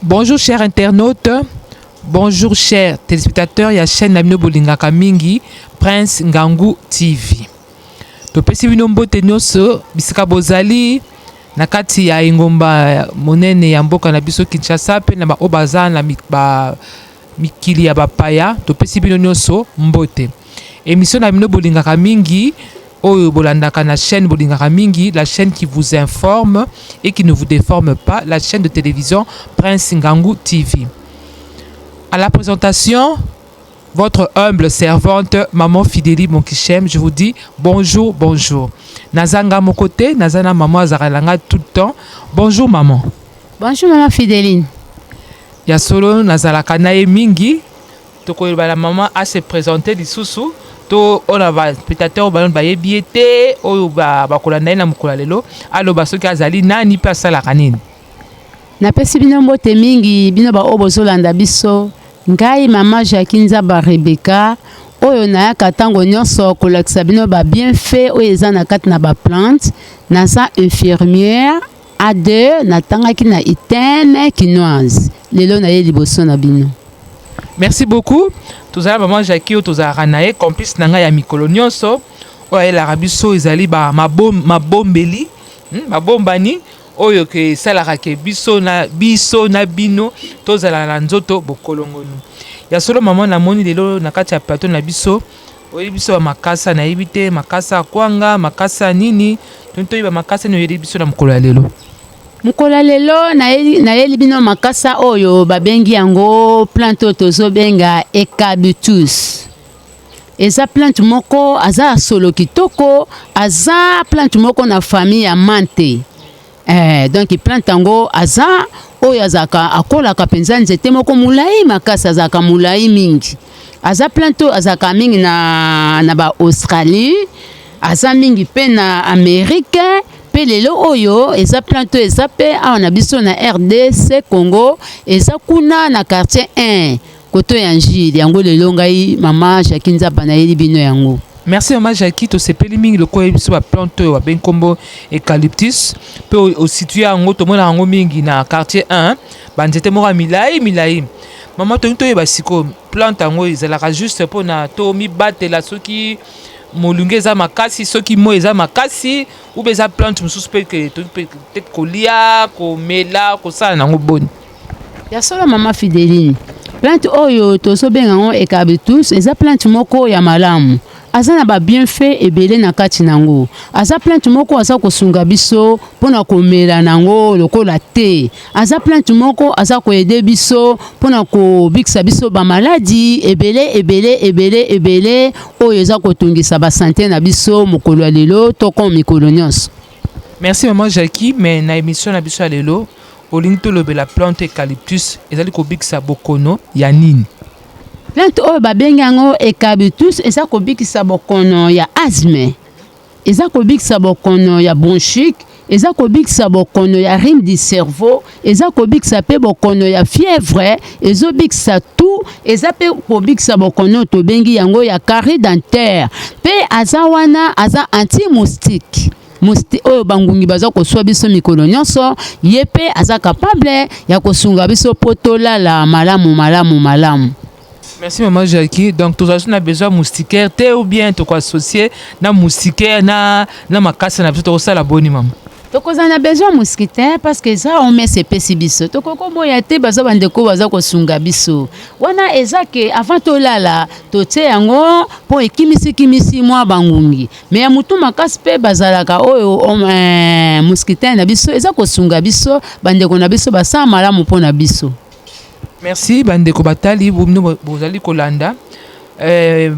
Bonjour chers internautes, bonjour chers téléspectateurs ya chaîne na bino bolingaka mingi Prince Ngangu TV. Topesi bino mbote nyonso bisika bozali na kati ya engumba monene ya mboka na biso Kinshasa mpe na baoyo baza na ba mikili ya bapaya, topesi bino nyonso mbote. Émission na bino bolingaka mingi oyo bolandaka na chaîne bolingaka mingi, la chaîne qui vous informe et qui ne vous déforme pas, la chaîne de télévision Prince Ngangu TV. À la présentation, votre humble servante, Maman Fidélie Monkichem, je vous dis bonjour, bonjour. Nazanga mon côté, Nazana Maman Azaralanga tout le temps. Bonjour maman. Bonjour Maman Fidéline. Ya solo nazalaka na ye mingi, tokoyeba la maman a se présenter lisusu to oyo na baspectateur oyo bano bayebi ye te, oyo bakolanda ye na mokolo ya lelo, aloba soki azali nani mpe asalaka nini. Napesi bino mbote mingi, bino baoyo bozolanda biso. Ngai Mama Jackie Nzaba Rebecca, oyo nayaka ntango nyonso kolakisa bino babienfait oyo eza na kati na baplante. Naza infirmière A2, natangaki na ITM kinoise. Lelo naye liboso na bino. Merci beaucoup. Tozala Mama Jackie oyo tozalaka na ye complice na ngai ya mikolo nyonso, oyo ayelaka biso ezali ba mabombeli, mabombani oyo ke esalaka ke biso na bino tozala na nzoto bokolongonu. Ya solo mama, namoni lelo na kati ya plateau na biso oyebi biso ba makasa, nayebi te makasa ya kwanga, makasa ya nini, toni toyeba makasa nini oyebi biso na mokolo ya lelo. Mokolo ya lelo nayeli bino makasa oyo babengi yango plante oyo tozobenga eucalyptus. Eza plante moko aza ya solo kitoko, aza plante moko na famille ya menthe. Donc plante yango aza oyo azalaka akolaka mpenza nzete moko molai makasi, azalaka molai mingi. Aza plante oyo azalaka mingi na ba Australie, aza mingi mpe na Amérique. Mpe lelo oyo eza plante oyo eza mpe awa na biso na RDC Congo, eza kuna na quartier 1 koto ya Njili. Yango lelo ngai Mama Jackie Nzaba nayeli bino yango. Merci Mama Jackie, tosepeli mingi lokola oyebi biso baplante oyo babengi nkombo eucalyptus, mpe ositue yango tomona yango mingi na quartier 1, banzete moko ya milai milai. Mama, tolingi toyeba sikoyo plante yango ezalaka juste mpona tomibatela soki molunge eza makasi, soki moi eza makasi, ou bien eza plante mosusu mpe ke peut-être kolia, komela, kosala nango boni? Ya solo Mama Fideline, plante oyo tozobenga yango eucalyptus eza plante moko ya malamu, aza na babienfait ebele na kati nango. Aza plante moko aza kosunga biso mpona komela nango lokola te. Aza plante moko aza koaider biso mpona kobikisa biso bamaladi ebele ebele ebele ebele oyo eza kotungisa basanté na biso mokolo ya lelo toko mikolo nyonso. Merci Maman Jackie, mais na émission na biso ya lelo olingi tolobela plante eucalyptus ezali kobikisa bokono ya nini? Plante oyo babengi yango eucalyptus eza kobikisa bokono ya asthme, eza kobikisa bokono ya bronchique, eza kobikisa bokono ya rhume du cerveau, eza kobikisa mpe bokono ya fièvre, ezobikisa tout. Eza mpe kobikisa bokono tobengi yango ya carie dentaire. Mpe aza wana aza anti-moustique musti oyo bangungi baza koswa biso mikolo nyonso. Ye mpe aza capable ya kosunga biso mpo tolala malamu malamu malamu. Merci Maman Jackie. Donc tozali na besoin moustiquaire te ou bien tokoassocier na moustiquaire na makasa na biso, tokosala boni mama? Tokozala na besoin moustiquaire parce que eza OMS epesi biso, tokoki koboya te. Baza bandeko baza kosunga biso wana. Eza ke avant tolala totie yango mpo ekimisi-kimisi mwa bangungi. Me ya motu makasi mpe bazalaka oyo moustiquaire na biso eza kosunga biso. Bandeko na biso basala malamu mpo na biso. Merci bandeko batali, bino bozali kolanda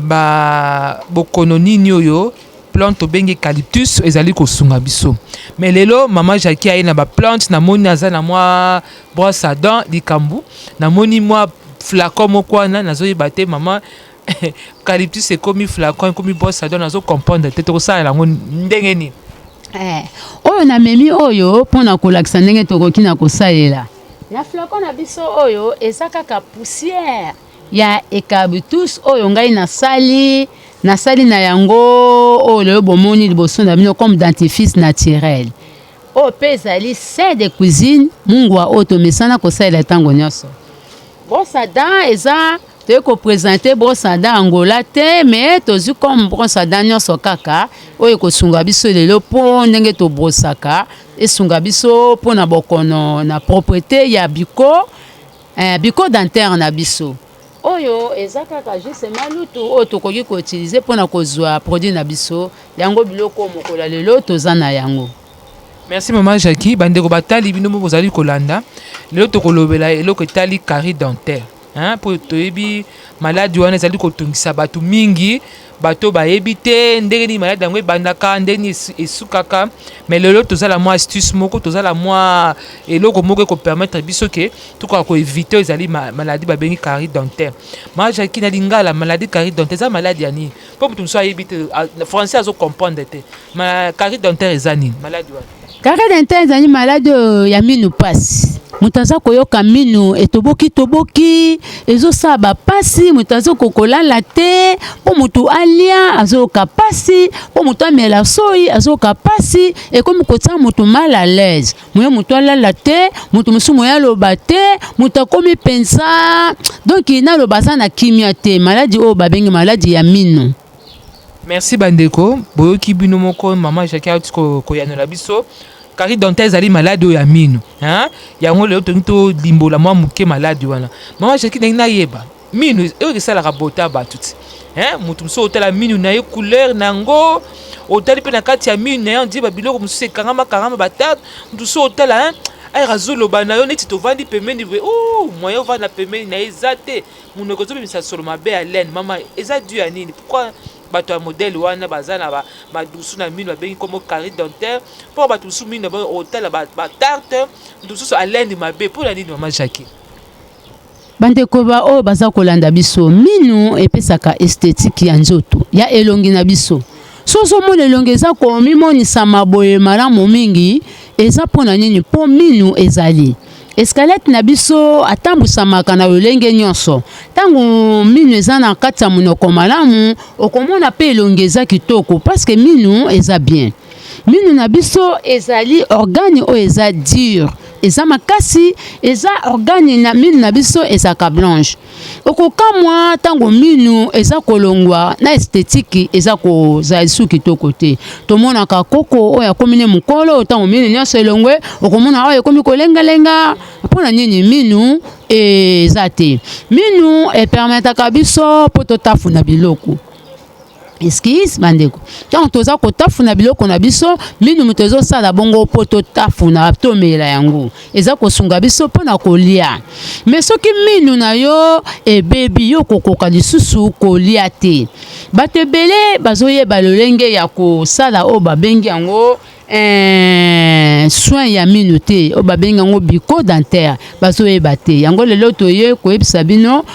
ba bokono nini oyo plante tobengi eucalyptus ezali kosunga biso. Mais lelo Mama Jackie aye na baplante, namoni aza na mwa brosse à dents, likambo namoni mwa flacon moko wana, nazoyeba te mama, eucalyptus ekomi flacon, ekomi brosse à dents, nazocomprendre te, tokosalela yango ndenge nini? Oyo namemi oyo mpona kolakisa ndenge tokoki na kosalela na flacon na biso. Oyo eza kaka poussière ya eucalyptus oyo ngai nasali na yango oyo lelo bomoni liboso na bino comme dentifrice naturel. Oyo mpe ezali sel de cuisine, mungwa oyo tomesana kosalela ntango nyonso. Brosse à dents eza toye kopresente brosse à dents Angola te, mais tozwi comme brosse à dents nyonso kaka oyo ekosunga biso lelo mpo ndenge tobrosaka esunga biso mpo na bokono na propriété ya biko biko dentaire na biso. Oyo eza kaka juste malutu oyo tokoki koutilize mpona kozwa produit na biso yango. Biloko mokolo ya lelo toza na yango. Merci mama Jackie. Bandeko batali bino mo bozali kolanda, lelo tokolobela eloko etali carie dentaire, hein, mpo toyebi maladi wana ezali kotungisa bato mingi. Bato bayebi te ndenge nini maladi yango ebandaka, ndenge nini esukaka. Mais lelo tozala mwa astuce moko, tozala mwa eloko moko ekopermettre biso ke tokoka koevite oyo ezali maladie babengi carie dentaire. Mama Jackie, na lingala, maladie carie dentaire eza maladi ya nini? Mpo moto mosusu ayebi te, français azocomprendre te. Carie dentaire eza nini, maladi wana? Carie dentaire ezali maladi oyo ya minu pasi. Moto aza koyoka minu etoboki toboki, ezosala bapasi, moto azokoka kolala te, mpo moto alia azoyoka pasi, mpo moto amela soi azoyoka pasi, ekomi kotia moto mal à l'aise. Moye moto alala te, moto mosusu moye aloba te, moto akomi mpenza donc naloba aza na kimia te. Maladi oyo babengi maladi ya mino. Merci bandeko, boyoki bino moko, mama Jackie auti koyanola biso. Carie dentaire ezali maladi oyo ya mino, hein? Yango lelo tolingi tolimbola mwa moke maladi wana. Mama Jackie, ndenge nayeba mino oyo esalaka bota bato ti, hein? Moto mosusu otala mino na ye, couleur na yango, otali mpe na kati ya mino na ye ondie babiloko mosusu ekangama kangama batarte. Moto mosusu otala, hein, ayaka azoloba na yo neti tovandi pembeni boye, moyen ovanda pembeni na ye eza te, monoko ezobimisa solo mabe ya laine. Mama, eza dû ya nini? Pourquoi bato ya modèle wana baza na madusu na mino babengi kombo carie dentaire? Mpo bato mosusu mino otala batarte, moto mosusu alende mabe, mpo na nini, mama Jackie? Bandeko ba oyo baza kolanda biso, minu epesaka esthétique ya nzoto, ya elongi na biso. So ozomona elongi eza komimonisama boye malamu mingi, eza mpona nini? Mpo minu ezali escalette na biso, atambusamaka na lolenge nyonso. Ntango minu eza na kati ya monoko malamu, okomona mpe elongi eza kitoko, parce que minu eza bien. Minu na biso ezali organe oyo eza dur, eza makasi, eza organe na minu na biso ezalaka blanche. Okokamwa ntango minu eza kolongwa na esthétique, eza kozala lisusu kitoko te. Tomonaka koko oyo akomi ne mokolo, ntango minu nyonso elongwe, okomona oyo ekomi kolengalenga. Mpona nini? Minu eza te. Minu epermetaka biso mpo totafuna biloko. Excuse bandeko, ntango toza kotafuna biloko na biso, minu moto ezosala bongo mpo totafuna, tomela yango, eza kosunga biso mpona kolia. Mais soki minu na yo ebebi, yo kokoka lisusu kolia te. Bato ebele bazoyeba lolenge ya kosala oyo babengi yango soin ya minu te, oyo babengi yango bucco dentaire, bazoyeba te yango. Lelo toye koyebisa bino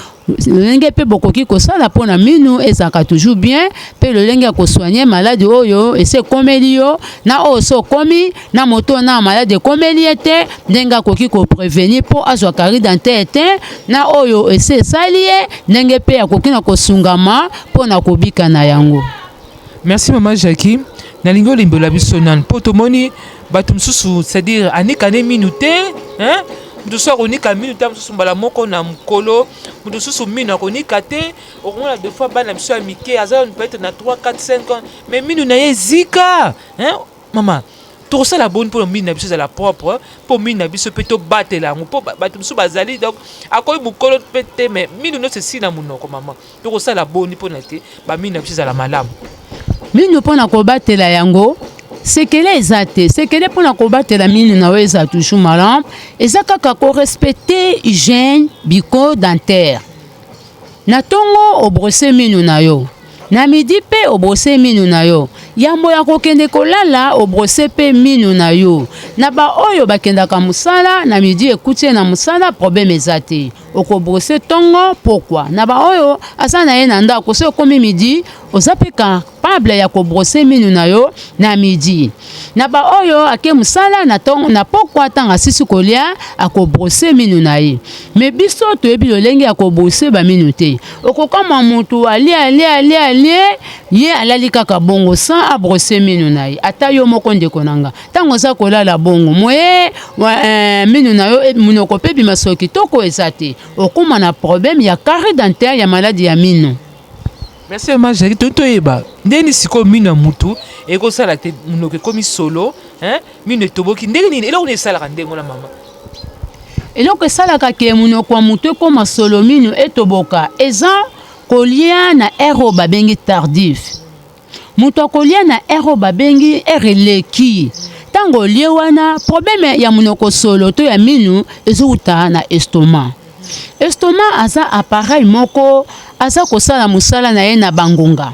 lolenge mpe bokoki kosala mpona minu ezalaka toujours bien, mpe lolenge ya kosoigne maladi oyo esi ekomeli yo, na oyo so okomi na moto na maladi ekomeli ye te, ndenge akoki koprevenir mpo azwa carie dentaire te, na oyo esi esali ye, ndenge mpe akoki na kosungama mpona kobika na yango. Merci mama Jackie. Nalingi olimbola biso nanu, mpo tomoni bato mosusu, c'est-à-dire anika ne minu te, hein? Moto mosusu akonika minu te, mosusu mbala moko na mokolo, moto mosusu minu akonika te. Okomona des fois bana biso ya mike aza peut-être na 3 4 5 ans, mais minu na ye ezika, hein? Mama, tokosala boni mpona minu na biso ezala propre, mpo minu na biso mpe tobatela yango? Mpo bato mosusu bazali, donc akoyi mokolo mpe te, mais minu nyonso esili na monoko. Mama, tokosala boni mpona te baminu na biso ezala malamu? Minu, mpona kobatela yango, sekele eza te. Sekele mpona kobatela minu na yo eza toujours malamu eza kaka korespecte hygiène bucco dentaire. Na ntongo obrose minu na yo, na midi mpe obrose minu na yo, yambo ya kokende kolala obrose mpe minu na yo. Na baoyo bakendaka mosala, na midi ekuti ye na mosala, problème eza te, okobrose ntongo pokwa. Na baoyo aza na ye na ndako, so ekomi midi. Oza mpe capable ya kobrosser minu na yo na midi. Na baoyo ake mosala na tongo na pokwa, ntango asisi kolia, akobrosser minu na ye. Mais biso toyebi lolenge ya kobrosser baminu te. Okokamwa, motu alie, alie, alie, alie, ye alali kaka bongo sans abrosser minu na ye. Ata yo moko, ndeko na nga, ntango oza kolala bongo, moye minu na yo, monoko mpe bima solo kitoko eza te, okóma na problème ya carie dentaire, ya maladi ya minu. Merci, mama Jackie. Toyeba ndenge sikoyo mino ya mutu ekosala te monoko ekomi solo, mino etoboki ndenge nini? Eloko nini esalaka ndenge wana, mama? Eloko esalaka ke monoko ya motu ekóma solo, mino etoboka, eza kolia na heure oyo babengi tardif. Moto akolia na heure oyo babengi heure eleki. Ntango olie wana, problème ya monoko solo to ya minu ezowuta na estomac. Estomac aza appareil moko aza kosala mosala na ye na bangonga.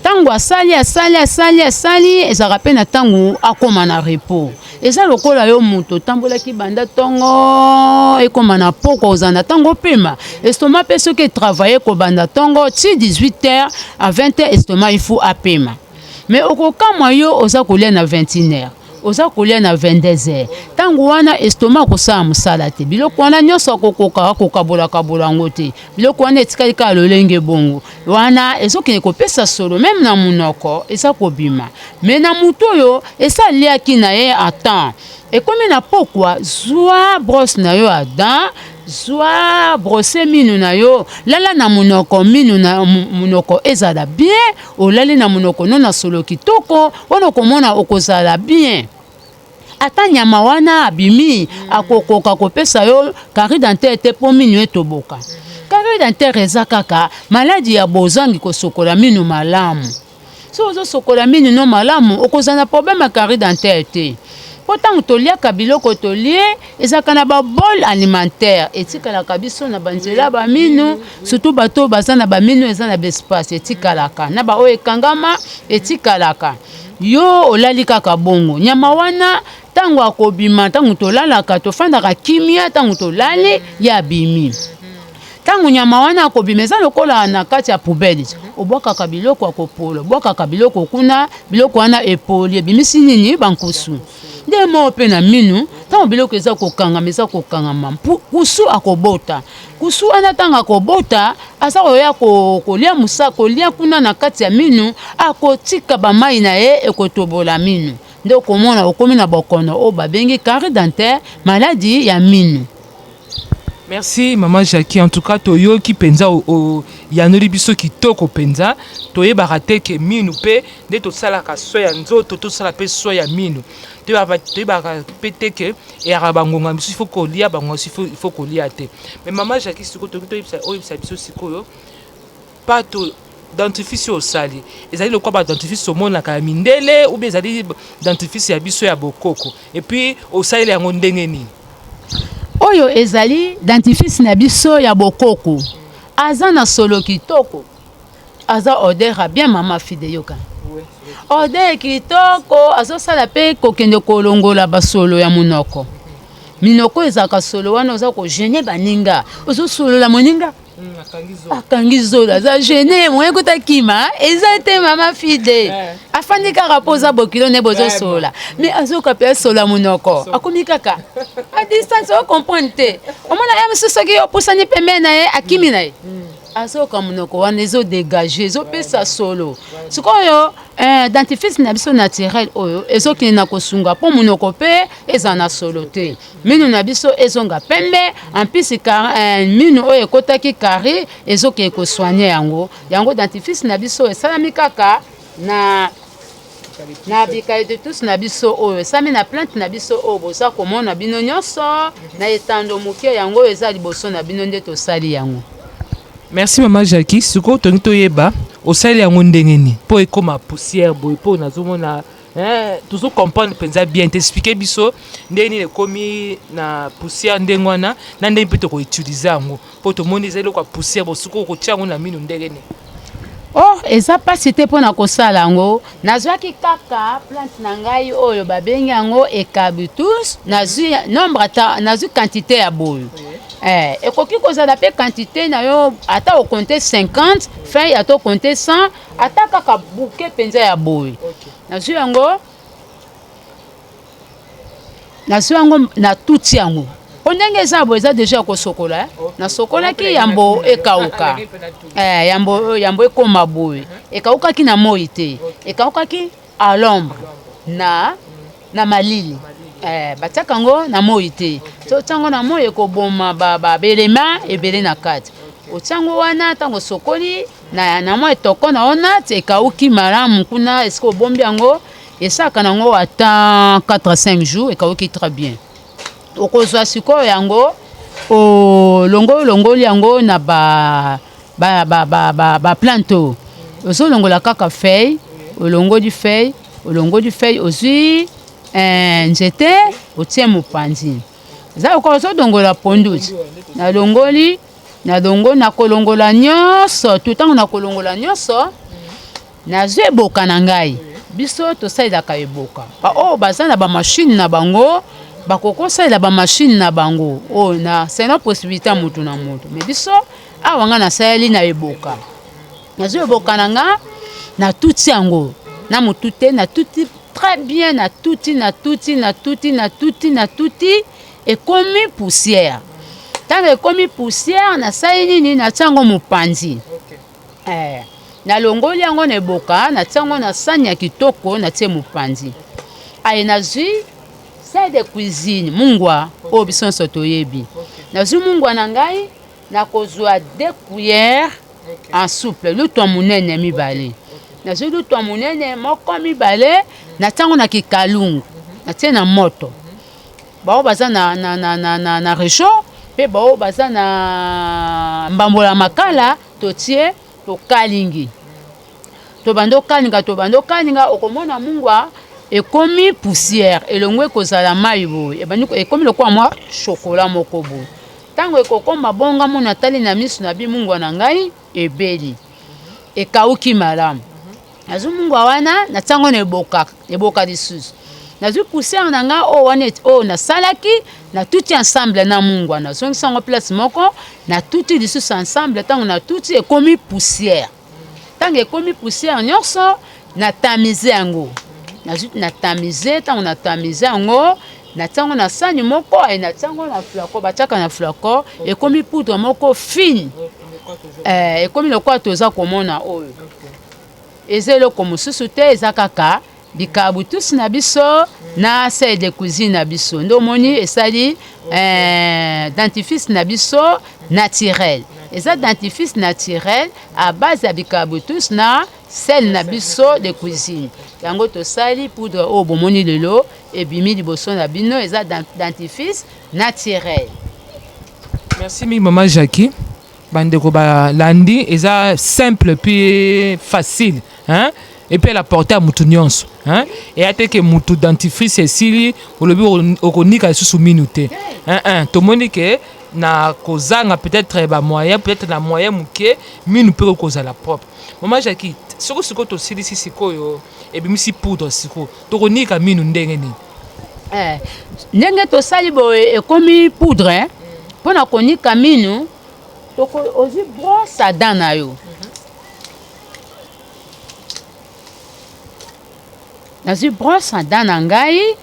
Ntango asali, asali, asali, asali, ezalaka mpe na ntango akóma na repos. Eza lokola yo moto otambolaki banda ntongo, ekóma na pokwa, ozala na ntango opema. Estomac mpe soki etravailler kobanda ntongo ti 18 heures à 20 heures, estomac il faut apema. Mais okokamwa, yo oza kolia na 21 heures, oza kolia na 22 heures, ntango wana estomac akosala mosala te. Biloko wana nyonso akokoka akokabolakabola yango te. Biloko wana etikali kaka lolenge bongo wana, ezokende kopesa solo même na monoko, eza kobima. Mais na motu oyo esi aliaki na ye, atan ekomi na pokwa, zwa brosse na yo ya dent, zwa brosse minu na yo, lala na monoko, minu na monoko ezala bien. Olali na monoko no na solo kitoko wana, okomona okozala bien. Ata nyama wana abimi, akokoka kopesa yo carie dentaire te, mpo minu etoboka. Carie dentaire eza kaka maladi ya bozangi kosokola minu malamu. Soki ozosokola minu no malamu, okozala na problème ya carie dentaire te, mpo ntango toliaka biloko tolie, ezalaka na babol alimentaire etikalaka biso na banzela baminu, surtout bato oyo baza na baminu eza na baespace, etikalaka na baoyo ekangama, etikalaka. Yo olali kaka bongo, nyama wana ntango akobima, ntango tolalaka, tofandaka kimia, ntango tolali, ye abimi. Ntango nyama wana akobima, eza lokola na kati ya poubelle, obwakaka biloko ya kopola, obwakaka biloko kuna, biloko wana epoli, ebimisi nini? Bankusu. Nde moko mpe na minu, ntango biloko eza kokangama, eza kokangama, kusu akobota. Kusu wana, ntango akobota, aza koya kolia musa, kolia kuna na kati ya minu, akotika bamai na ye, ekotobola minu. Nde okomona okomi na bokono oyo babengi carie dentaire, maladi ya minu. Merci, mama Jackie. En tout cas, toyoki mpenza, oyanoli biso kitoko mpenza. Toyebaka te ke minu mpe nde tosalaka soin ya nzoto, tosala mpe soin ya minu. Toyebaka mpe te ke eyaka bangonga mosusu il faut kolia, bangonga mosusu il faut kolia te. Mais mama Jackie, sikoyo toki oyebisa biso sikoyo pâte dentifrice oyo osali ezali lokola badentifrice omonaka ya mindele, ou bien ezali dentifrice ya biso ya bokoko? Et puis osaleli yango ndenge nini? Oyo ezali dentifrice na biso ya bokoko. Aza na solo kitoko, aza odeur ya bien. Mama Fide, yoka odeur kitoko. Azosala mpe kokende kolongola basolo ya monoko. Minoko ezalaka solo wana, oza kogêner baninga, ozosolola moninga akangi zolo, aza gêné, moye kuta kima eza te. Mama Fide afandi kaka mpo oza bokilo nde bozosolola, mais azoka mpe asola monoko, akomi kaka a distance, ocomprendre te. Omona ye mosusu, soki opusani pembeni na ye, akimi na ye. Azoka monoko wana ezodégage, ezopesa solo. Sikoyo dentifrice na biso naturel oyo ezokende na kosunga mpo monoko mpe eza na solo te, minu na biso ezonga pembe. En plus, minu oyo ekotaki carie, ezokende kosoigner yango. Yango dentifrice na biso esalami kaka na eucalyptus na biso oyo esalami na plante na biso oyo boza komona bino nyonso na etando moke. Yango oyo eza liboso na bino nde tosali yango. Merci, mama Jackie. Sikoyo tolingi toyeba osali yango ndenge nini mpo ekóma poussière boye, mpo nazomona tozocomprendre mpenza bien te. Explique biso ndenge nini ekómi na poussière ndenge wana, na ndenge mpe tokoutiliser yango, mpo tomoni eza eloko ya poussière. Bosuki okotia yango na mino ndenge nini? Oh, eza mpasi te mpona kosala yango. Nazwaki kaka plante na ngai oyo babengi yango eucalyptus, nazwi nombre, ata nazwi quantité ya boyo. Eh, ekoki kozala mpe quantité na yo ata okonte 50 feuille, ata okonte 100, ata kaka bouquet mpenza ya boye. Nazwi yango, nazwi yango, natuti yango mpo ndenge eza boye, eza déjà ya kosokola, eh. Nasokolaki yambo ekauka, eh, yambo ekóma boye. Ekaukaki na moi te, ekaukaki à l'ombre, na malili. Eh, batiaka yango na moi te. So otia yango na moi, ekoboma babelema ebele na kati. Otia yango wana, ntango osokoli na mwa etoko na wana ti ekauki malamu kuna esika obombi yango, esalaka nango ata 4 5 jours, ekauki très bien. Okozwa sikoyo yango, olongoli, olongoli yango na ba plante oyo, ozolongola kaka feuille, olongoli feuille, olongoli feuille, ozwi nzete, otie mopanzi. Eza lokola ozodongola pondu ti nalongoli, nalongo, nakolongola nyonso tu. Ntango nakolongola nyonso, nazwi eboka na ngai. Biso tosalelaka eboka. Baoyo baza na bamashine na bango bakoki kosalela bamashine na bango oyo na selon possibilité ya motu na motu. Mais biso awa, ngai nasaleli na eboka. Nazwi eboka na nga, natuti yango na motu te, natuti très bien, natuti, natuti, natuti, natuti, natuti, ekomi poussière. Ntango ekomi poussière, nasali nini? Natia yango mopanzi. Nalongoli yango na eboka, natia yango na sani ya kitoko, natie mopanzi. Aye, nazwi sel de cuisine, mungwa oyo biso nyonso toyebi. Nazwi mungwa na ngai, nakozwa 2 cuillères en soupe, lutu ya monene mibale. Nazwi lutu ya monene moko, mibale, natia yango na kikalungu, natie na moto. Bao baza na réchaud mpe bao baza na mbambola makala, totie, tokalingi, tobanda okalinga, tobanda okalinga. Okomona mungwa ekomi poussière, elongo ekozala mai boye, ebandi ekomi lokola mwa chocolat moko boye. Ntango ekokoma bonga, mona atali na miso na bi mungwa na ngai ebeli, ekauki malamu. Nazwi mungwa wana, natia yango na eboka, eboka lisusu. Nazwi poussière na ngai oyo wana oyo nasalaki, natuti ensemble na mungwa, nazongisa yango place moko, natuti lisusu ensemble. Ntango natuti, ekomi poussière. Ntango ekomi poussière nyonso, natamize yango, nazwi, natamize. Ntango natamize yango, natia yango na sani moko e natia yango na flacon. Batiaka na flacon, ekomi poudre moko fine, ekomi lokola toza komona oyo. Eza eloko mosusu te, eza kaka bikabutusi na biso na sel de cuisine na biso. Nde omoni esali dentifrice na biso naturel. Eza dentifrice naturel à base ya bikabutus na sel na biso de cuisine. Yango tosali poudre oyo bomoni lelo ebimi liboso na bino, eza dentifrice naturel. Merci mingi, mama Jackie. Bandeko balandi, eza simple puis facile, hein? Et puis à la portée ya mutu nyonso, hein? Eya te ke mutu dentifrice esili, olobi okonika lisusu minu te, hein, hein. Tomoni ke na kozanga peut-être bamoyen, peut-être na moyen moke, minu mpe okozala propre. Mama Jackie, soki sikoyo tosilisi, sikoyo ebimisi poudre, sikoyo tokonika minu ndenge nini? Ndenge tosali boye, ekomi poudre mpona konika minu. Ozwi brosse à dents na yo. Nazwi brosse à dents na ngai,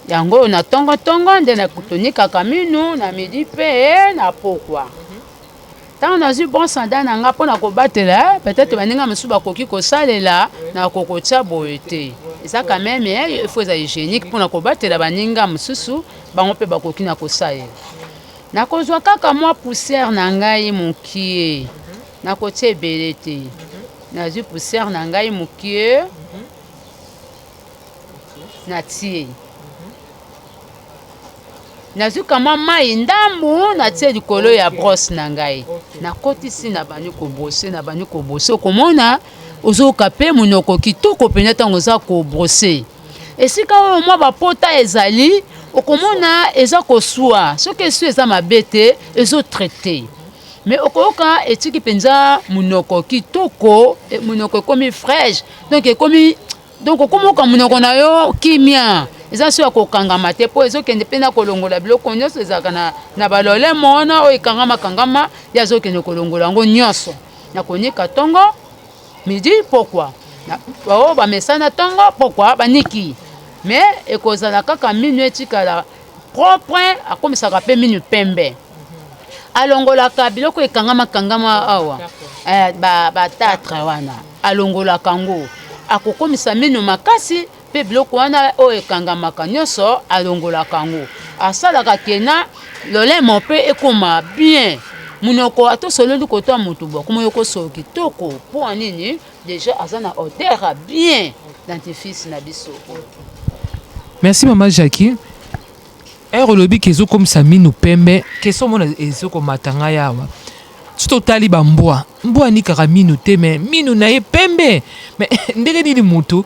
yango oyo. Na ntongotongo nde tonikaka minu, na midi mpe na pokwa. Ntango nazwi brosse à dents na ngai, mpona kobatela, peut-être baninga mosusu bakoki kosalela na kokotia boye te. Eza quand même, il faut eza hygiénique mpona kobatela baninga mosusu, bango mpe bakoki na kosalela. Nakozwa kaka mwa poussière na ngai mokie, nakotia ebele te. Nazwi poussière na ngai mokie, natie. Nazwi kamwa mai ndambu, natie likolo ya brosse na ngai, nakotisi, na bandi kobrosser, na bandi kobrosser. Okomona ozoyoka mpe monoko kitoko mpenza. Ntango oza kobrosser, esika oyo mwa bapota ezali, okomona eza koswa. Soki eswi, eza mabe te, ezotraiter, mais okoyoka etiki mpenza monoko kitoko, monoko ekomi fraîche. Donc ekomi, donc okomoka monoko na yo kimia. Eza so ya kokangama te mpo ezokende mpe na kolongola biloko nyonso ezalaka na, na balolemo wana oyo ekangama kangama, ye azokende kolongola yango nyonso na konika ntongo midi pokwa baoyo bamesana ntongo pokwa baniki me ekozala kaka minu etikala propre. Akomisaka mpe minu pembe, alongolaka biloko ekangama kangama awa eh, batartre ba wana alongolaka yango, akokomisa minu makasi mpe biloko wana oyo ekangamaka nyonso alongolaka yango. Asalaka kena lolemo mpe ekoma bien, monoko ata osololi kota motu bo akoma yoka solo kitoko. Mpo nini? Déjà aza na odeur ya bien, dentifrice na biso. Merci mama Jackie. Ere olobi ke ezokomisa minu pembe, question mona ezokomata ngai awa. Soki totali bambwa, mbwa anikaka minu te, me minu na ye pembe. Me ndenge nini mutu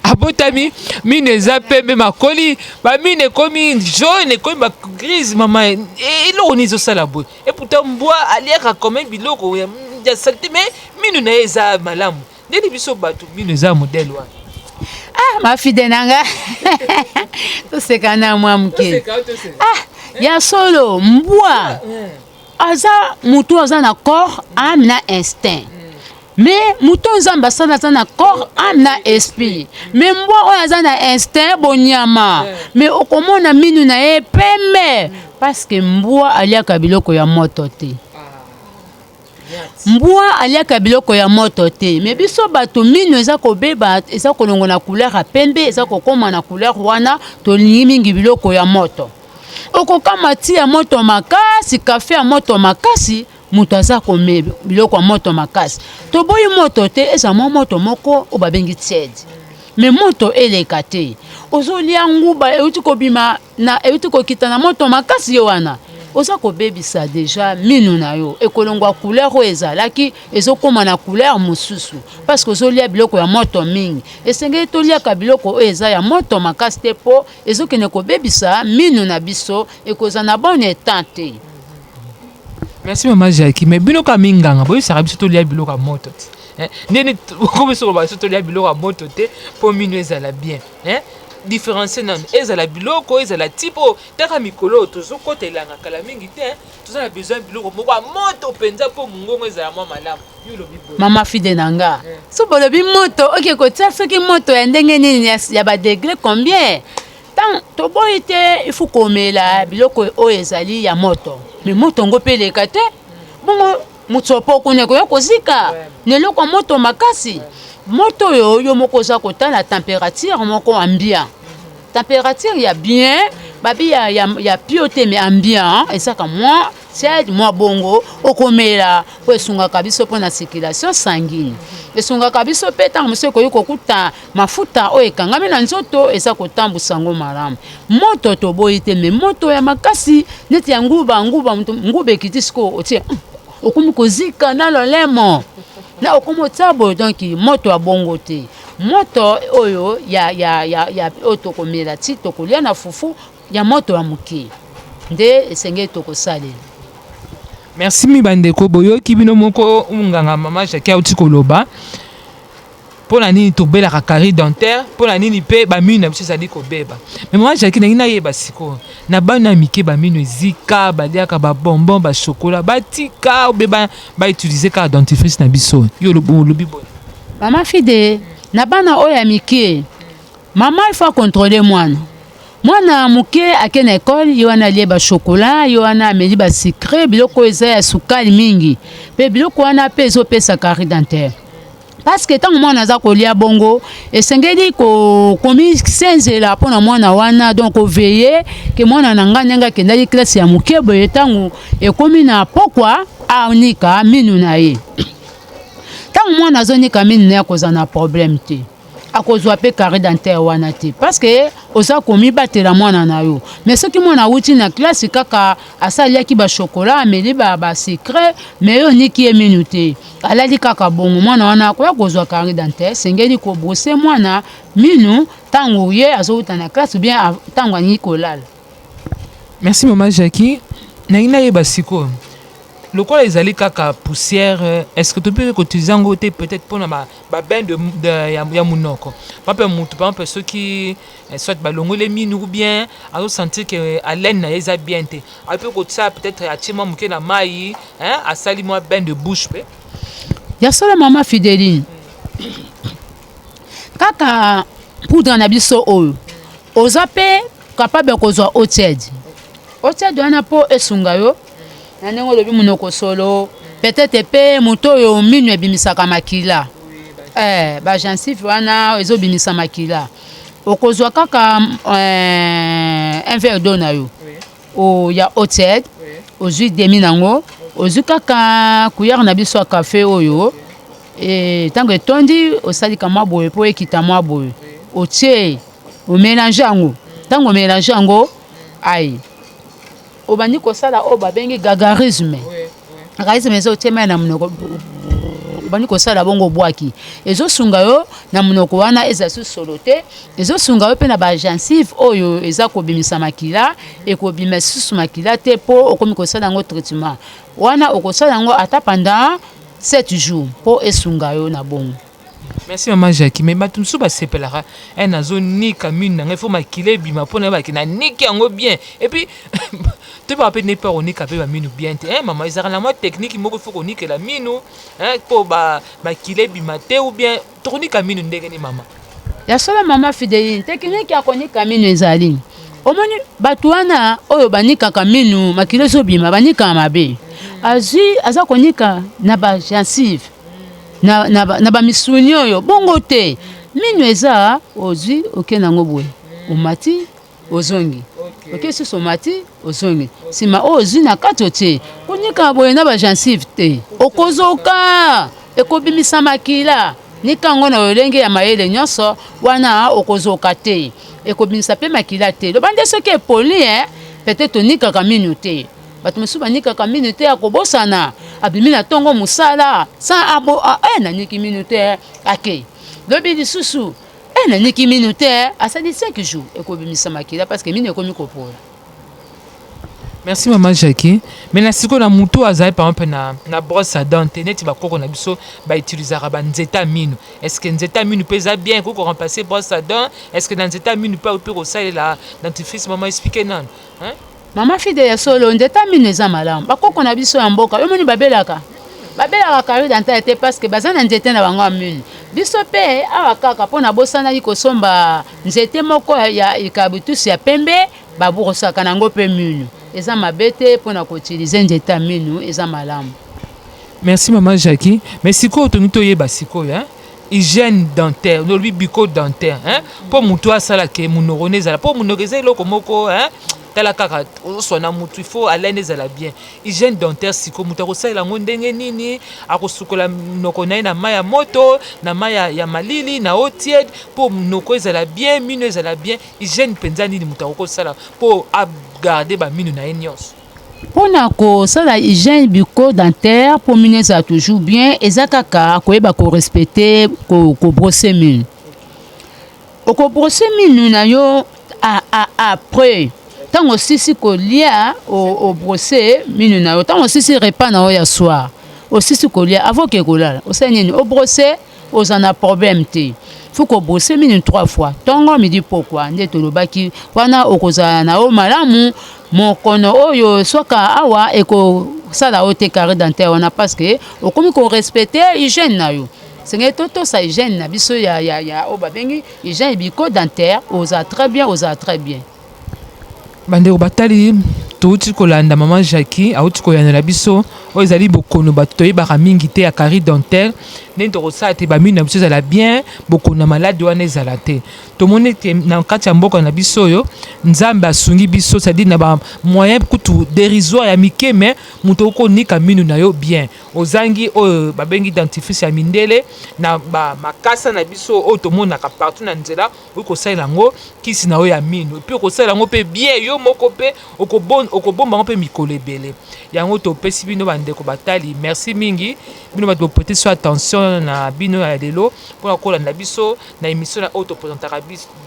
abotami minu eza pembe, makoli baminu ekomi jaune, ekomi bagrise? Mama, eloko nini ezosala boye? Et pourtant mbwa aliaka quand même biloko ya saleté, mais minu na ye eza malamu. Ndeni biso bato minu eza modèle wana? Ah, mafide na nga, toseka na mwa moke. Ah, ya solo, mbwa aza motu aza na corps, âme na instinct. Mais moto oyo Nzambe asala aza na corps, âme na esprit. Mais mbwa oyo aza na instinct bonyama, mais okomona minu na ye pembe parce que mbwa aliaka biloko ya moto te. Mbwa aliaka biloko ya moto te. Me biso bato mino eza kobeba, eza kolongo na couleur ya pembe, eza kokóma na couleur wana. Tolingi mingi biloko ya moto. Okokama ti ya moto makasi, kafe ya moto makasi, moto aza kome biloko ya moto makasi. Toboyi moto te, eza mwa moto moko oyo babengi tiède, me moto eleka te. Ozolia nguba euti kobima na euti kokita na moto makasi, ye wana oza kobebisa déjà minu na yo. Ekolongwa couleur oyo ezalaki, ezokóma na couleur mosusu parce que ozolia biloko ya moto mingi. Esengeli toliaka biloko oyo eza ya moto makasi te mpo ezokende kobebisa minu na biso, ekozala na bon état te. Merci mama Jackie. Mais bino kaka minganga boyebisaka biso tolia biloko ya moto te. Ndeni okomi soko biso tolia biloko ya moto te mpo mino ezala bien? Différencie nano, ezala biloko, ezala tipo taka. Mikolo oyo tozokota elanga kala mingi te, toza na besoin biloko moko ya moto mpenza mpo mongongo ezala mwa malamu. Yo olobi boye. Mama fide na nga, so bolobi moto, oke kotia soki moto ya ndenge nini, ya badegré combien? Ntango toboyi te, ifu komela biloko oyo ezali ya moto, me moto yango mpe eleka te. Bongo motsopo kuna ekoya kozika na eloko ya moto makasi. Moto oyo yo moko oza kotala température moko ambiant, température ya bien, babi ya pio te, mais ambiant ezaka mwa tiède, mwa bongo okomela mpo esungaka biso mpo na circulation sanguine. Esungaka biso mpe ntango mosusu ekoki kokuta mafuta oyo ekangami na nzoto, eza kotambusa yango malamu. Moto toboyi te, me moto ya makasi neti ya nguba, nguba nguba ekiti sikoyo, otie okomi kozika na lolemo na okomi otia boye. Donc moto ya bongo te. Moto oyo ya oyo tokomela ti tokolia na fufu, ya moto ya moke nde esengeli tokosalela. Merci mi bandeko. Boyoki bino moko nganga mama Jackie auti koloba mpo na nini tobelaka carie dentaire, mpo na nini mpe bamino na biso ezali kobeba. Me mama Jackie, nangi nayeba sikoyo, na bana mike bamino ezika, baliaka babonbon, bachocolat, batika obe bautilize kaka dentifrice na biso? Yo olobi boye. Mama Fide, na bana oyo ya mike, mama il faut contrôler mwana. Mwana moke ake na ekole, ye wana alie bachocolat, ye wana ameli basucre, biloko oyo eza ya sukali mingi, mpe biloko wana mpe ezopesa carie dentaire parce que ntango mwana aza kolia bongo, esengeli komisenzela mpona mwana wana. Donc koveiller ke mwana na ngai ndenge akendaki classe ya moke boye, ntango ekomi na pokwa anika minu na ye. Ntango mwana azonika minu na ye, akozala na problème te, akozwa mpe carie dentaire wana te parce que oza komibatela mwana na yo. Mais soki mwana awuti na classe kaka asaliaki bachocolat, ameli basucre, mais yo oniki ye minu te, alali kaka bongo, mwana wana akoya kozwa carie dentaire. Esengeli kobrosser mwana minu ntango ye azowuta na classe ou bien ntango alingi kolala. Merci mama Jackie. Nangi nayeba sikoyo. Lokola ezali kaka poussière, est-ce que tokoki koutiliser yango te peut-être mpona babain ya monoko? Par exemple motu, par exemple soki soit balongoli minu ou bien azosentir ke haleine na ye eza bien te, ape kotia peut-être, atie mwa moke na mai, asali mwa bain de bouche mpe. Ya solo, mama Fideline, kaka poudre na biso oyo, oza mpe capable ya kozwa eau tiède. Eau tiède wana mpo esunga yo na ndenge olobi monoko solo. Peut-être mpe moto oyo minu ebimisaka makila, bagencive wana ezobimisa makila, okozwa kaka un verre d'eau na yo ya eau tiède, ozwi demi nango, ozwi kaka cuillère na biso ya café oyo, ntango etondi, osalika mwa boye mpo ekita mwa boye, otie, omélanger yango. Ntango omélanger yango, ai obandi kosala oyo babengi gargarisme. Gargarisme eza otie mai na monoko, obandi kosala bongo, obwaki. Ezosunga yo na monoko wana eza su solo te, ezosunga yo mpe na bagencive oyo eza kobimisa makila, ekobima lisusu makila te, mpo okomi kosala yango traitement wana. Okosala yango ata pendant 7 jours mpo esunga yo na bongo. Merci, mama Jacki. Mais bato mosusu basepelaka e nazonika minu na ngai, fo makila ebima mpo nayebaki naniki yango bien. Et puis toyebaka mpe nde mpe konika mpe baminu bien te. Mama, ezalaka na mwa technique moko fo konikela minu mpo makila ebima te, ou bien tokonika minu ndenge nini, mama? Ya solo, mama Fideline, technique ya konika minu ezali. Omoni bato wana oyo banikaka minu makila ezobima, banikaka mabe. Azwi, aza konika na bagencive, na bamisuni oyo bongo te. Minu eza ozwi, okende yango boye, omati, ozongi, oke susu, omati, ozongi, nsima oyo ozwi na kati otie. Konika boye na bagencive te, okozoka, ekobimisa makila. Nika yango na lolenge ya mayele nyonso wana, okozoka te, ekobimisa mpe makila te. Loba nde soki epoli, peut-être onikaka minu te. Bato mosusu banikaka minu te, akobosana, abimi na ntongo mosala sans abo naniki minu te, ake lobi lisusu, naniki minu te, asali 5 jours, ekobimisa makila parce que minu ekomi kopola. Merci, mama Jackie. Mais na sikoyo, na motu azali par exemple na brosse à dent te, neti bakoko na biso bautilisaka banzete ya minu, est ce que nzete ya minu mpe eza bien, ekoki koremplacer brosse à dent? Est ce que na nzete ya minu mpe mpe kosalela dentifrice? Mama, explique nano, hein? Mama Fide, ya solo, nzete ya minu eza malamu. Bakoko na biso ya mboka, yo moni, babelaka carie dentaire te parce que baza na nzete na bango ya minu. Biso mpe awa kaka mpo na bosanaki kosomba nzete moko ya eucalyptus ya pembe, babrosaka nango mpe minu. Eza mabe te mpona koutiliser nzete ya minu, eza malamu. Merci, mama Jackie. Mais sikoyo tolingi toyeba sikoyo, hein? Hygiène dentaire, olobi bucco dentaire, hein? Mpo motu asalaka monoko ne ezala, mpo monoko eza eloko moko, hein? Tala kaka, ozoswana motu, il faut haleine ezala bien. Hygiène dentaire sikoyo, moto akosalela yango ndenge nini? Akosukola monoko na ye na mai ya moto, na mai ya malili, na eau tiède, mpo monoko ezala bien, mino ezala bien? Hygiène mpenza nini moto akoki kosala mpo agarder bamino na ye nyonso? Mpona kosala hygiène bucco dentaire mpo mino ezala toujours bien, eza kaka koyeba korespecter kobrosser mino. Okobrosser minu na yo après ntango osisi kolia, obrosser minu na yo ntango osisi repas na yo ya soir, osisi kolia, avant oke kolala, osali nini? Obrosser, oza na problème te. Faut kobrosser minu trois fois, ntongo, midi, pokwa, nde tolobaki wana. Okozala na yo malamu. Mokono oyo soka awa ekosala yo te carie dentaire wana, parce que okomi korespecter hygiène na yo. Sengeli totosa hygiène na biso ya oyo babengi hygiène bucco dentaire. Ozala très bien, ozala très bien. Bandeko batali, touti kolanda mama Jackie, auti koyanola biso. Oyo ezali bokono bato toyebaka mingi te ya carie dentaire, ndenge tokosala te bamino na biso ezala bien, bokono na maladi wana ezala te. Tomoni ete na kati ya mboka na biso oyo, Nzambe asungi biso, c'est-à-dire na bamoyen kutu dérisoire ya mike, mais moto okonika minu na yo bien, ozangi oyo babengi dentifrice ya mindele, na bamakasa na biso oyo tomonaka partout na nzela, okoki kosalela yango kisi na oyo ya mino, et puis okosalela yango mpe bien yo moko, mpe okobomba yango mpe mikolo ebele. Yango topesi bino, bandeko batali, merci mingi, bino bato boprêter so attention na bino ya lelo mpona kolanda biso na émission na oyo topresentaka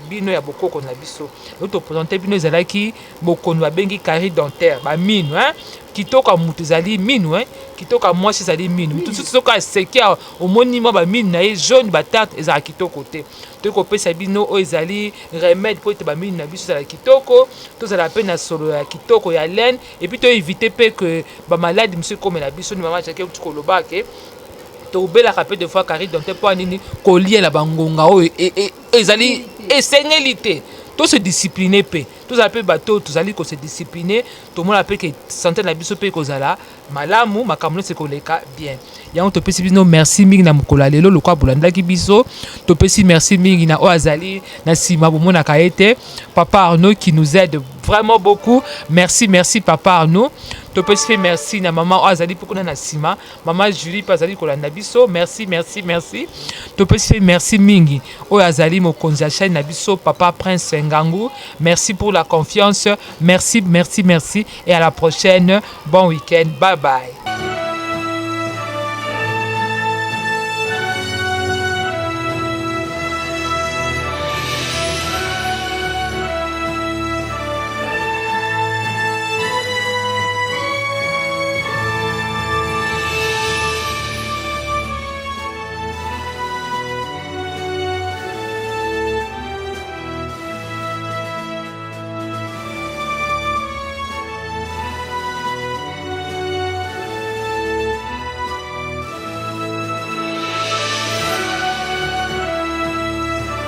bino ya bokoko na biso. Oyo topresente bino ezalaki bokono babengi carie dentaire. dentaire, bamino, hein? Kitoko ya moto ezali mino, hein? Kitoko ya mwasi ezali mino. Moto mosusu soki aseki, omoni mwa bamino na ye jaune, batartre, ezalaka kitoko te. Toyei kopesa bino oyo ezali remède mpo ete bamino na biso ezala kitoko, tozala mpe na solo ya kitoko ya laine, et puis toéviter mpe ke bamaladi mosusu ekomela biso. Ni mama Jackie euti koloba ke tobelaka mpe des fois carie dentaire. Mpo nini? Koliela bangonga oyo ezali esengeli te. Tose discipline mpe tozala mpe bato tozali kose discipline, tomona mpe ke santé na biso mpe ekozala malamu, makambo nyonso ekoleka bien. Yango topesi bino merci mingi na mokolo ya lelo lokola bolandaki biso. Topesi merci mingi na oyo azali na nsima, bomonaka ye te, papa Arnaud qui nous aide vraiment beaucoup. Merci, merci papa Arnaud. Topesi mpe merci na mama oyo azali mpe kuna na nsima, mama Julie mpe azali kolanda biso. Merci, merci, merci. Topesi mpe merci mingi oyo azali mokonzi ya chaîne na biso, papa Prince Ngangu. Merci pour la confiance. Merci, merci, merci et à la prochaine. Bon week-end, bye bye.